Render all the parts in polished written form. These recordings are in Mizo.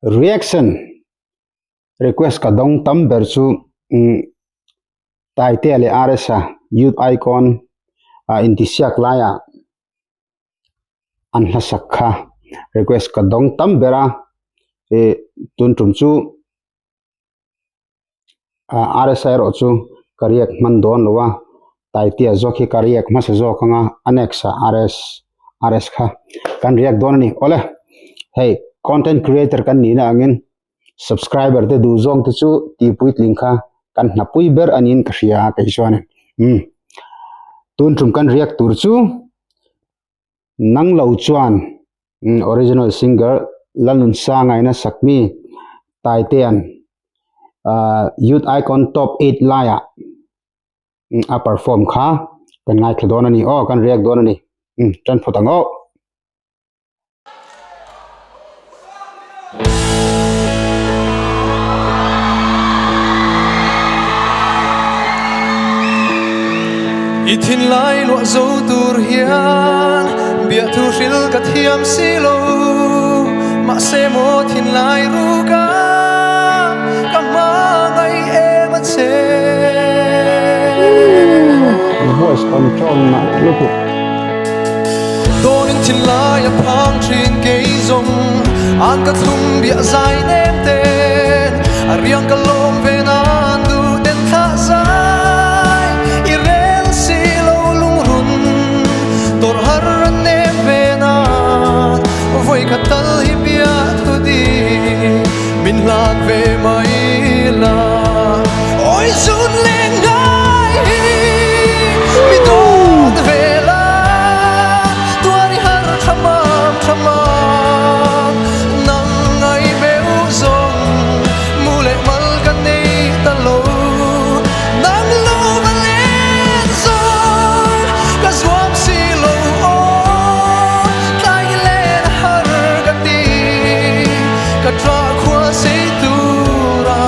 Reaction request ka dawng tam ber chu Taitea leh RS-a Youth Icon ah intihsiak laiah an hlasak kha request ka dawng tam ber a, ih tun tum chu RS-a erawh chu ka riak hman dawn lo a, Taitea zawk hi ka riak hmasa zawk ang a, a next ah RS RS kha kan riak dawn a ni. Awle hei content creator kan nihna angin subscriber te duh zawng te chu tih puitling kha kan hna pui ber a niin ka hria a kei chuan umm tun tum kan riak tur chu nang lo chuan original singer Lalnunsanga ina sak mi Taitea'n ahh youth icon top eight laiah a perform kha kan ngaithla dawn a ni aw kan riak dawn a ni umm tan phawt ang aw. I thinlai luah zo tur hian biahthu hril ka thiam si lo mahse maw thinlai ruka ka hmangaih em a che. Voice control na lutuk. Dawnin thinlai a phang thin kei zawng an ka thlum biah zai nem ten a riang ka lawm ve nan duh ten thlah zai i rel si lo lungrun tawrh har an nem ve nan vawi khat tal hi bia thu di min hlan ve mai la oi zun leng ngai hi mi dawt ve la tuar i har thamam thamam nang ngai meu zawng mu leh mal ka nei ta lo nang lo va len zawng ka zuam si lo aw tlai len har ka ti ka tla khua sei tura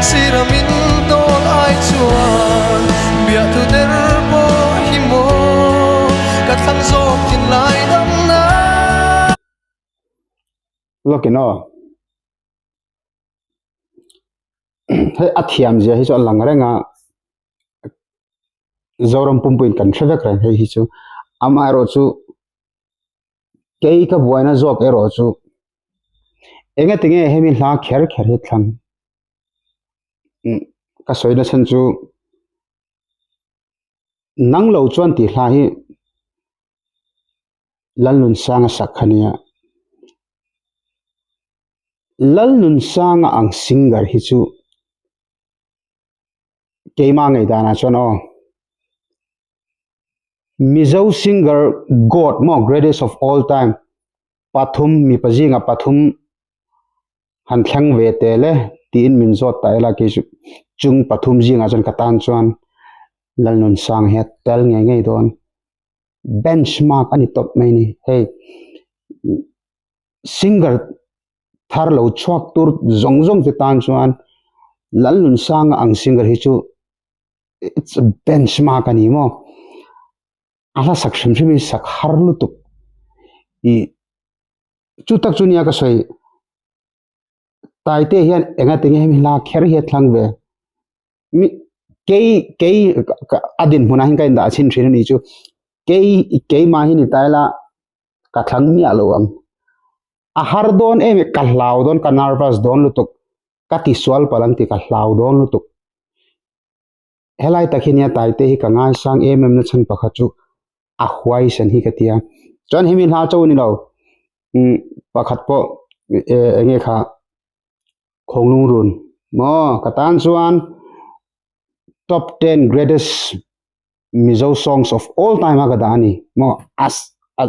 siramin tawl ai chuan biahthu der pawh hi maw ka thlang zawk thin lai dam na. Lawkin aw. Hei a thiam zia hi chu a lang reng a, Zoram pumpuiin kan hre vek reng hei hi chu. Amaherawhchu Kei ka buaina zawk erawh chu engatinge hemi hla kher kher hi thlang ka sawi na chhan chu nang lo chuan tih hla hi Lalnunsanga sak kha nia Lalnunsanga ang singer hi chu keimah ngeidanah chuan aw. Mizo singer God maw greatest of all time pathum mipa zinga pathum han thleng ve tel e tiin min zawt ta ila kei chu chung pathum zingah chuan ka tan chuan Lalnunsang hi a tel ngei ngei dawn benchmark a ni tawp mai a ni hei singer thar lo chhuak tur zawng zawng te tan chuan Lalnunsanga ang singer hi chu it's a benchmark a ni maw a hla sak hrim hrim hi sak har lutuk ih chu tak chu nia ka sawi Taite hian enga tinge hemi hla kher hi a thlang ve mi kei kei a dinhmunah hian ka indah chhin thin a ni chu kei keimah hi ni ta ila ka thlang miah lo ang a har dawn em ka hlau dawn ka nervous dawn lutuk ka tisual palh ang tih ka hlau dawn lutuk. Helai tak hi nia Taite hi ka ngaisang em em na chhan pakhat chu a huaisen hi ka ti a. Chuan hemi hla cho ni lo umm pakhat pawh eng nge kha Khawnglung run maw ka tan chuan top ten greatest Mizo songs of all time a ka dah a ni maw a a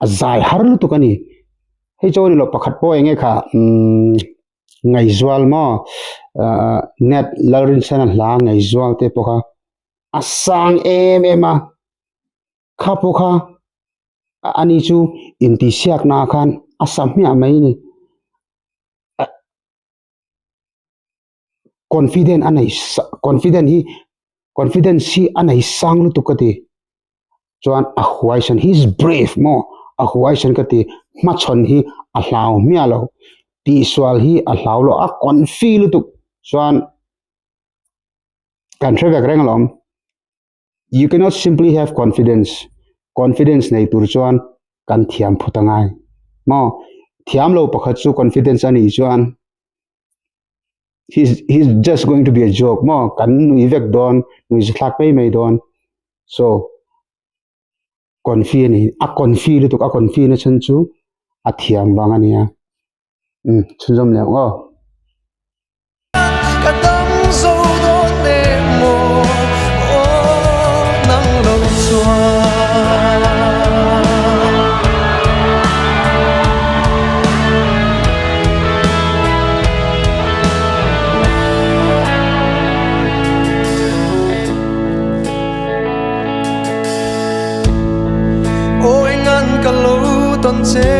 a zai har lutuk a ni hei chu ni lo pakhat pawh eng nge kha umm ngaihzual maw ahh net Lalrinsana hla ngaihzual te pawh kha a sang em em a kha pawh kha ani chu intihsiakna ah khan a sa hmiah mai a ni confident a nei confident hi confidence hi a nei sang lutuk ka ti chuan a huaisen he is brave maw a huaisen ka ti hmachhawn hi a hlau hmiah lo. Tihsual hi a hlau lo a confi lutuk chuan kan hre vek reng alawm. You cannot simply have confidence, confidence nei tur chuan kan thiam phut a ngai maw? Thiam lo pakhat chu confidence a nih chuan he's he's just going to be a joke maw? Kan nui vek dawn, nui zithlak mai mai dawn. So confi a ni, a confi lutuk a confi na chhan chu a thiam vang a nia. Umm chhunzawm leh ang aw. Ka dam zo dawn em maw aw nang lo chuan. Aw engan ka lo tawn che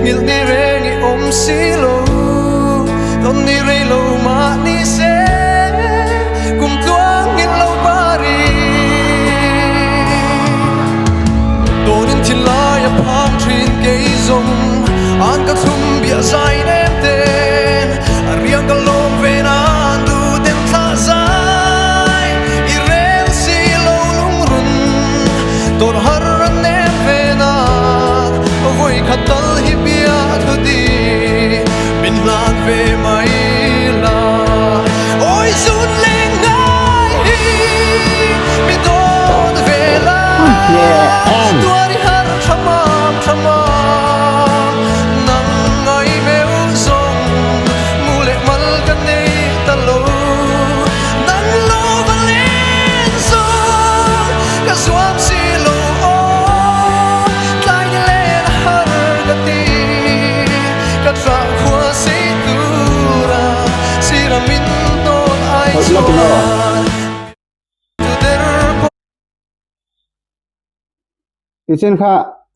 Nghilh ni reng i awm si lo Tawn ni rei lo mah ni se Kum tluang nghilh lo pari Tawnin thinlai a phang thin kei zawng An ka thlum biah zai nem ten A riang ka lawm ve nan duh ten thlah zai I rel si lo lungrun Tawrh har an nem ve nan Vawi khat tal hi bia thu ti Min hlan ve mai la Awi zun leng ngai hi Mi dawn ve la Tuar i har tha mam tha mam Nang ngai meu zawng Mu leh mal ka nei ta lo Nang lo va len zawng Ka zuam si lo aw Tlai ni len a har ka ti Ka thlah khua sei tura Sira min tawn ai chuan Tu der pawh Tichuan kha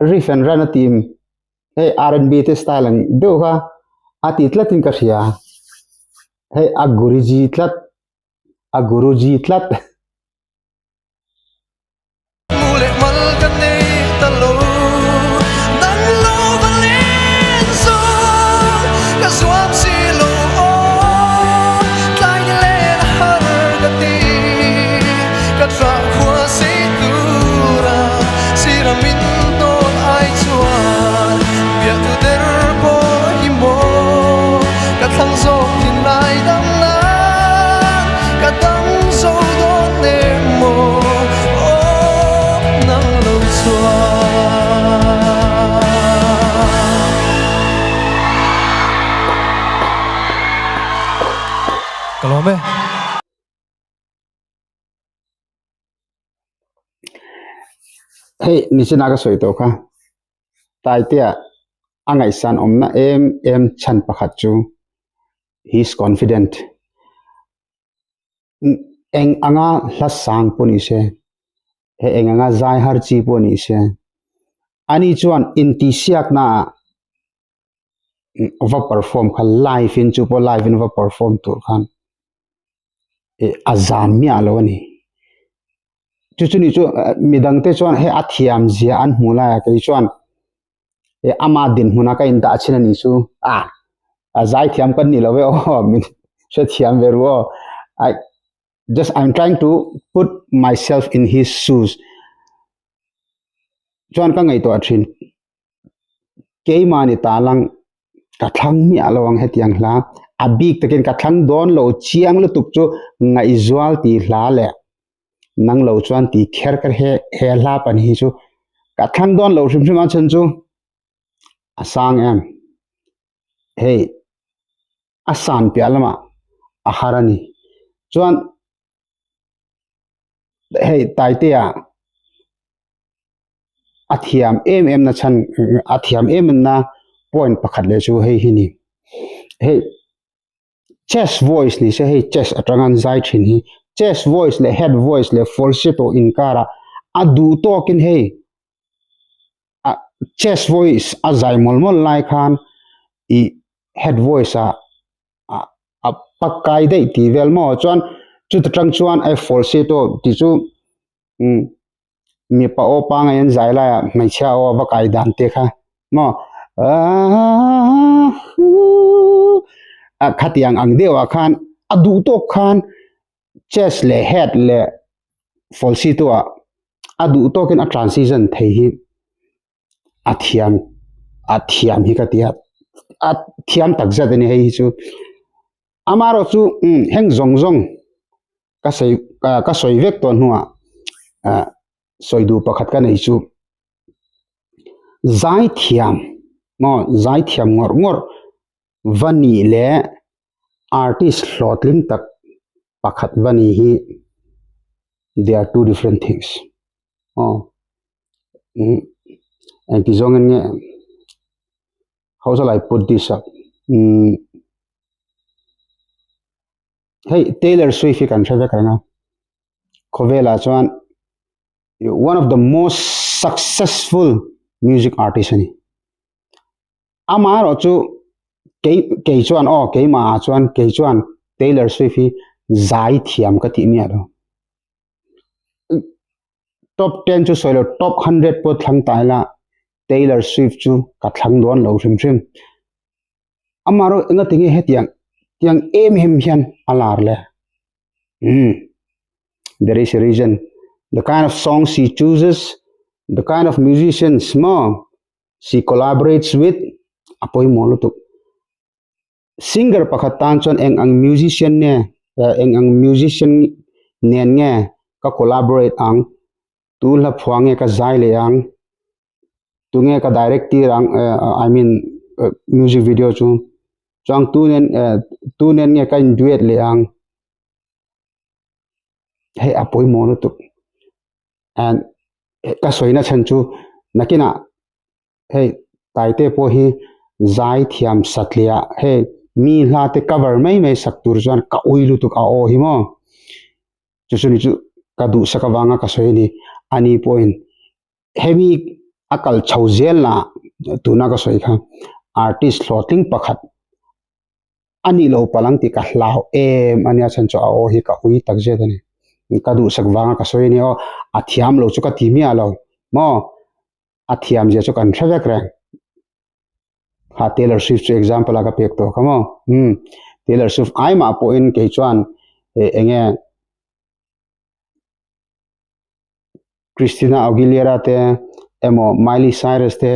riff and run a team hei R&B te style ang deuh kha a ti tlatin ka hria hei a guruji tlat a guruji tlat. Mu leh mal ka nei ta lo Nang lo va len zawng Ka zuam si lo aw Tlai ni len a har ka ti Ka thlah khua sei tura Sira min tawn ai chuan Biahtu der pawh hi maw Ka thlang zawk thin lai dam nan Ka dam zo dawn em maw Aw nang lo chuan. Ka lawm e. Hei nichin a ka sawi tawh kha Taitea a ngaihsan awmna em em chhan pakhat chu he is confident eng anga hla sang pawh ni se he eng anga zai har chi pawh ni se ani chuan intihsiakna ah va perform kha live in chu pawh live in va perform tur khan ih a zan miah lo a ni chu chu ni chu midang te chuan hei a thiam zia an hmuh lai a kei chuan ih ama dinhmun a ka in dah chin a nih chu a a zai thiam kan ni lo e aw min hrethiam ve ru aw I just I'm trying to put myself in his shoes chuan ka ngaihtuah thin. Keimahni ta lang ka thlang miah lo ang hetiang hla a bik takin ka thlang dawn lo chiang lutuk chu ngaihzual tih hla leh nang lo chuan tih kher kher he he hla pan hi chu ka thlang dawn lo hrim hrim a chhan chu a sang em hei a san piah lamah a har a ni chuan hei Taitea. a thiam em em na chhan a thiam em em na point pakhat leh chu hei hi ni hei chest voice ni se hei chest atanga an zai thin hi chest voice leh head voice leh falsetto inkarah a duh tawkin hei a chest voice a zai mawlh mawlh lai khan ih head voice ah a pakai daih tih vel maw chuan chuta tang chuan a falsetto tih chu umm mipa aw pangai an zai laiah hmeichhia aw a va kai dan te kha maw aaa. Khatiang ang deuhah khan a duh tawk khan chest leh head leh falsetto ah a duh tawkin a transition thei hi a thiam a thiam hi ka ti a a thiam tak zet a ni hei hi chu amaherawh chu umm heng zawng zawng ka sawi ka sawi vek tawh hnuah ah sawi duh pakhat ka nei chu zai thiam maw zai thiam ngawrh ngawrh va nih leh artist hlawhtling tak pakhat va nih hi they are two different things aw umm engti zawng in nge how shall I put this up umm hei Taylor Swift hi kan hre vek reng a khawvelah chuan one of the most successful music artist a ni. Amaherawh chu kei kei chuan aw keimah ah chuan kei chuan Taylor Swift hi zai thiam ka tih miah lo. Top 10 chu sawi lo top 100 pawh thlang ta ila Taylor Swift chu ka thlang dawn lo hrim hrim. Amaherawh engatinge hetiang tiang em em hian a lar le. Hmm. There is a reason. The kind of songs she chooses, the kind of musicians maw she collaborates with a pawimawh lutuk. Singer pakhat tan chuan eng ang musician nge eng ang musician nen nge ka collaborate ang, tu hla phuah nge ka zai leh ang, tunge ka direct tir ang I mean music video chu chuan tu nen tu nen nge ka in duet leh ang hei a pawimawh lutuk. And ka sawina chhan chu nakinah hei Taite pawh hi zai thiam satliah hei mi hla te cover mai mai sak tur chuan ka ui lutuk a aw hi maw chu chu ni chu ka duhsak avanga ka sawi a ni ani pawhin hemi a kal chho zel lah tuna ka sawi kha artist hlawhtling pakhat a nih loh palh ang tih ka hlau em a nia chhan chu a aw hi ka ui tak zet a ni ka duhsak vanga ka sawi a nia aw a thiam lo chu ka ti miah lo maw a thiam zia chu kan hre vek reng ha Taylor Swift chu example a ka pek tawh kha maw um Taylor Swift ai mah pawhin kei chuan eng nge Christina Aguilera te emaw Miley Cyrus te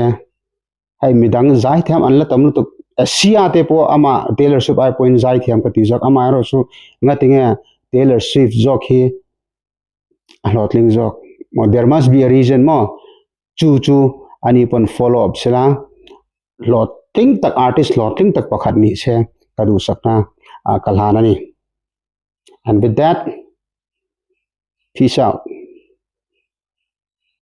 hei midang zai thiam an la tam lutuk Sia te pawh amah Taylor Swift ai pawhin zai thiam ka ti zawk amaherawh chu ngatinge Taylor Swift zawk hi a hlawhtling zawk maw there must be a reason maw chu chu ani pawn follow up sela hlawhtling tak artist hlawhtling tak pakhat ni se ka duhsakna ah ka hlan a ni and with that peace out.